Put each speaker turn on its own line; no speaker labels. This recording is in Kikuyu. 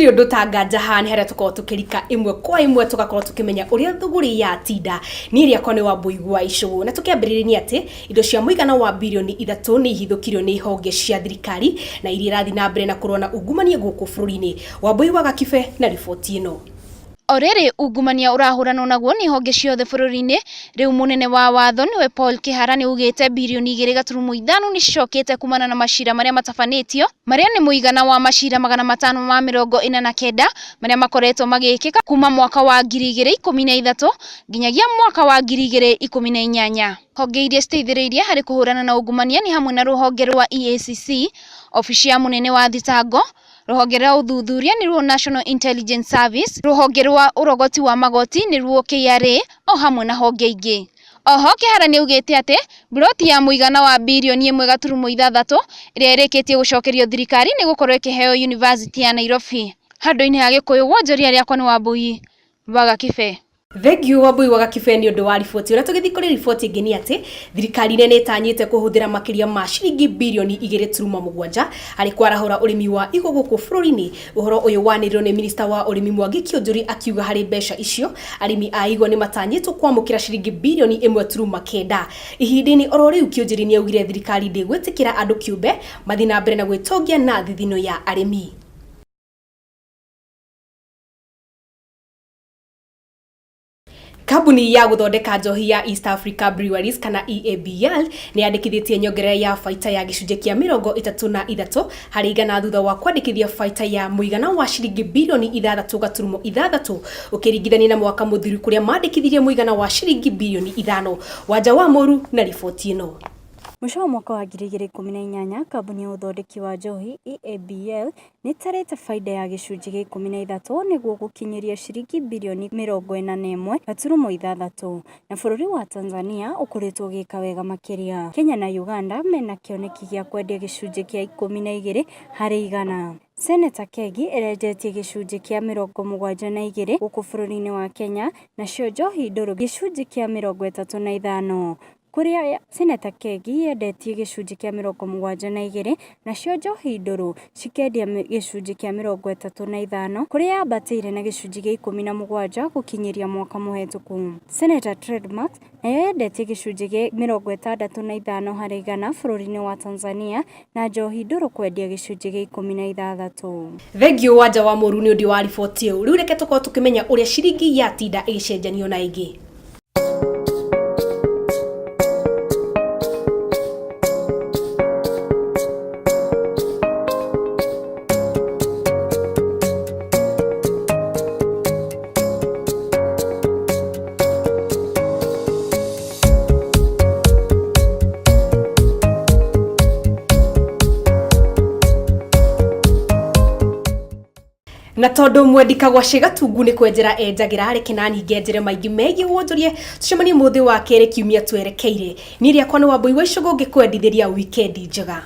Gũtirĩ ũndũ ta nganja haha, nĩ harĩa tũkoragwo tũkĩrika ĩmwe kwa ĩmwe, tũgakorwo tũkĩmenya ũrĩa thũgũrĩ yatinda. Niĩ rĩakwa nĩ Wambũi wa Icũgũ, na tũkĩambĩrĩria nĩ atĩ indo cia mũigana wa birioni 3 nĩ ihithũkirio nĩ honge cia thirikari na iria irathiĩ na mbere na kũrũa na ungumania gũkũ bũrũri-inĩ. Wambũi wa Gakibe na riboti ĩno.
O rĩrĩ ungumania ũrahũranwo naguo nĩ honge ciothe bũrũri-inĩ, rĩu mũnene wa watho nĩwe Paul Kihara nĩ augĩte birioni 2.5 nĩ cicokete kumana na macira marĩa matabanĩtio, marĩa nĩ mũigana wa macira 549 marĩa makoretwo magĩkĩka kuma mwaka wa 2013 nginyagia mwaka wa 2018. Honge iria citeithĩrĩirie harĩ kũhũrana na ungumania nĩ hamwe na rũhonge rwa EACC, obici ya mũnene wa thitango, rũhonge rwa ũthuthuria nĩruo National Intelligence Service, rũhonge rwa ũrogoti wa magoti nĩruo KRA o hamwe na honge ingĩ. Oho Kihara nĩaugĩte atĩ mburoti ya mũigana wa birioni 1.6 ĩrĩa ĩrĩkĩtie gũcokerio thirikari nĩ gũkorwo ĩkĩheo University ya Nairobi. Handũ-inĩ ha Gĩkũyũ wonjoria rĩakwa nĩ Wambui wa Gakibe.
Thengiũ Wambui wa Gakibe nĩ ũndũ wa riboti. Ona tũgĩthiĩ kũrĩ riboti ĩngĩ nĩ atĩ thirikari nene ĩtanyĩte kũhũthĩra makĩria ma ciringi birioni 2.7 harĩ kwarahũra ũrĩmi wa igwa gũkũ bũrũri-inĩ. Ũhoro ũyũ wanĩrĩirwo nĩ minista wa ũrĩmi Mwangi Kiunjuri akiuga harĩ mbeca icio arĩmi a igwa nĩ matanyĩtwo kwamũkĩra ciringi birioni 1.9. Ihinda-inĩ oro rĩu Kiunjuri nĩ augire thirikari ndĩgwĩtĩkĩra andũ kĩũmbe mathiĩ na mbere na gwĩtongia na thithino ya arĩmi. Kambuni ya gũthondeka njohi ya East Africa Breweries kana EABL nĩ yandĩkithĩtie nyongerera ya baita ya gĩcunjĩ kĩa 33% thutha wa kwandĩkithia baita ya mũigana wa ciringi birioni 6.6 ũkĩringithania na mwaka mũthiru kũrĩa mandĩkithirie mũigana wa ciringi birioni 5. Wanja wa Mũru na riboti ĩno.
Mũico wa mwaka wa 2018, kambuni ya ũthondeki wa njohi EABL nĩ ĩtarĩte baida ya gĩcunjĩ gĩa 13 nĩguo gũkinyĩria ciringi birioni 41.6 na bũrũri wa Tanzania ũkoretwo ũgĩka wega makĩria. Kenya na Uganda mena kĩoneki gĩa kwendia gĩcunjĩ kĩa 12%. Seneta Kegi ĩrendetie gĩcunjĩ kĩa 72 gũkũ bũrũri-inĩ wa Kenya nacio njohi ndũrũ gĩcunjĩ kĩa 35 kũrĩa Seneta Kegi yendetie gĩcunjĩ kĩa 72 nacio njohi ndũrũ cikendia gĩcunjĩ kĩa 35 kũrĩa yambatĩire na gĩcunjĩ kĩa 17 gũkinyĩria mwaka mũhetũku. Seneta Trademarks nayo yendetie gĩcunjĩ kĩa 65% bũrũri-inĩ wa Tanzania na njohi ndũrũ kwendia gĩcunjĩ kĩa 16.
Thengiũ Wanja wa Mũru nĩ ũndũ wa riboti ĩyo. Rĩu reke tũkorwo tũkĩmenya ũrĩa ciringi yatinda ĩgĩcenjanio na ĩngĩ. Na tondũ mwendi kagwacĩ gatungu nĩ kwenjera enjagĩra, reke nani ngenjere maingĩ megiĩ wonjorie. Tũcemanie mũthĩ wa kerĩ kiumia twerekeire. Niĩ rĩakwa nĩ Wambui wa Icũgũ ngĩkwendithĩria wikendi njega.